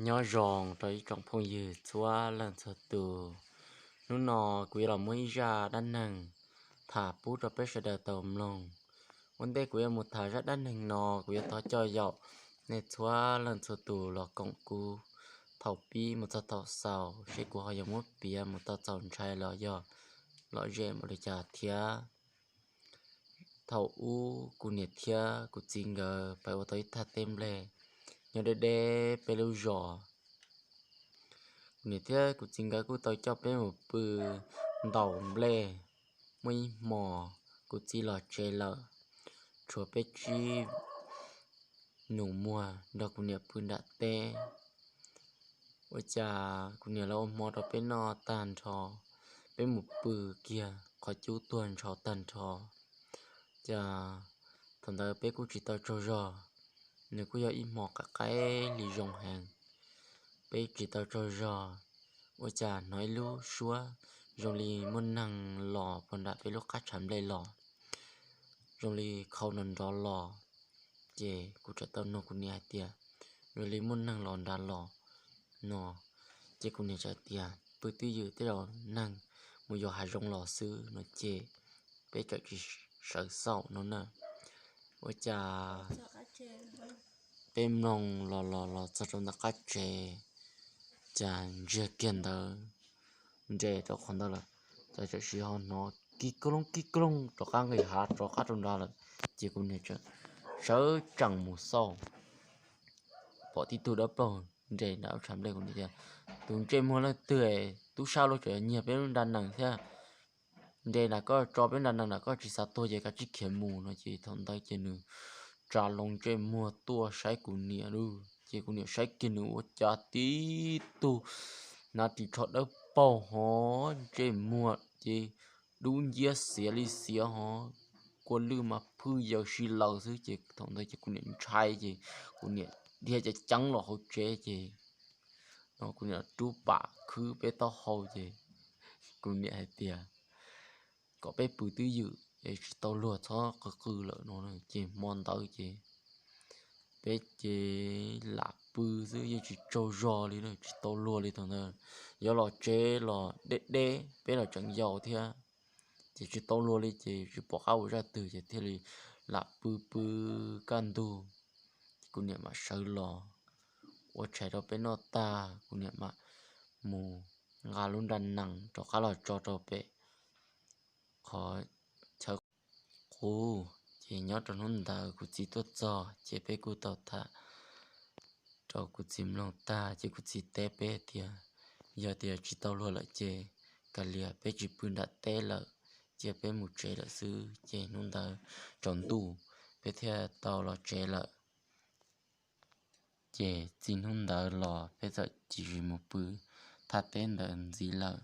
Nyob zoo rau ib tsoom phooj ywg txhua leej txhua tus. Hnub no kuv yuav los muab ib zaj dab neeg tham pub rau peb sawv daws tau mloog. Ua ntej kuv yuav mus tham zaj dab neeg no, kuv yuav thov coj yaum nej txhua leej txhua tus los koom kuv thaum pib mus txog thaum xaus, seb kuv ho yuav muab piav mus tau txaus ntshai los yog lom zem npaum li cas thiab. Thaum ub kuv niam thiab kuv txiv nkawd pais ua tau ib thaj teb nplej nyob deb deb peb lub zos. Kuv niam thiab kuv txiv nkawd kuj tau coj peb mus pw ntaus nplej. Muaj ib hmo kuv txiv los tsev lawm, tshuav peb tsib nus muag nrog kuv niam pw nram teb. Ua cas kuv niam lawv ua hmo rau peb noj tag nrho, peb mus pw kiag qhov cub tuag ntshaus tag nrho. Cas thaum ntawd peb kuj tsis tau tsaug zog, nws kuj yog ib hmo qaim qaim hli zoo heev, peb tsis tau tsaug zog. Ua cas hnov ib lub suab zoo li muaj neeg los puag nram peb lub qab tshav nplej los, zoo li qhau nrov nrov los. Ces kuv txawm tau nug kuv niam hais tias, zoo li muaj neeg los nrad los no. Ces kuv niam txawm tias, pw twj ywm tej zaum neeg mus yos hav zoov los xwb no ces peb txawm tsis sawv xauj no na. Ua cas peb mloog los los los txog rau ntawm qab tsev, cas ntsiag kiag ntawd nres rau qhov ntawd lawm, cas txawm sim ho hnov kig koob kig koob rov qab nqis hav rov qab rau nrad lawm. Ces kuv niam txawm sawv tsees mus xauj, pom tib tug dawb paug nres nram lub tshav nplej. Kuv niam tias, tus ntsej muag leej twg tub sab luaj tseem nyiag peb lub nra nees thiab, nres nram koj, tso peb nra nees nram koj, tsis xav tuag ces kav tsij khiav mus no. Ces thaum ntawd ces nws tsa loo ntsej muag tuaj saib kuv niam lauj. Ces kuv niam saib kiag nws ua cas tib tug hnav ris tsho dawb paug hov, ntsej muag ces dub nciab xiav li xiav hov, kua lwj mas phwj yaws si laws xwb. Ces thaum ntawd ces kuv niam ntshai ces kuv niam dhia ceev ceev los hauv tsev ces no kuv niam rub pam khwb peb taub hau ces kuv niam hais tias kom peb pw twj ywm es tsis tau luag txhob qw qw lawm no. Ces hmo ntawd ces peb ces lam pw xwb yeej tsis tsaug zog li na, tsis tau luag li. Thaum ntawd yuav los tsev los deb deb, peb los tseem yau thiab, ces tsis tau luag li ces tsis pom qab ua zaj twg ces thiaj li lam pw pw kaj ntug. Ces kuv niam mam sawv los ua tshais rau peb noj tag, kuv niam mam mus nqa lub nra nees rov qab los tso rau pem qhov chaw qub. Ces nyob rau hnub ntawd kuv txiv tuaj txog ces peb kuj tau tham rau kuv txiv mloog tag ces kuv txiv teb peb tias, yog tias tsis tau luag lawm ces kav liam peb tsis pw nram teb lawm, cia peb mus tsev lawm xwb. Ces hnub ntawd tsaus ntuj peb thiaj tau los tsev lawm. Ces txij hnub ntawd los peb txawm cia li mus pw thaj teb ntawd ntxiv lawm.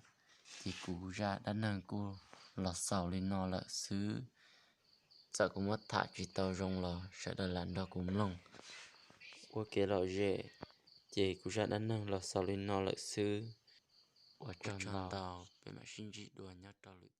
Ces kuv zaj dab neeg kuj los xaus li no lawm xwb. Txawm kuv muab tham tsis tau zoo los sawv daws lam nrog kuv mloog ua kev lom zem. Ces kuv zaj dab neeg los xaus li no lawm xwb. Ua tsaug ntau, peb mam sib ntsib dua nyob rau lwm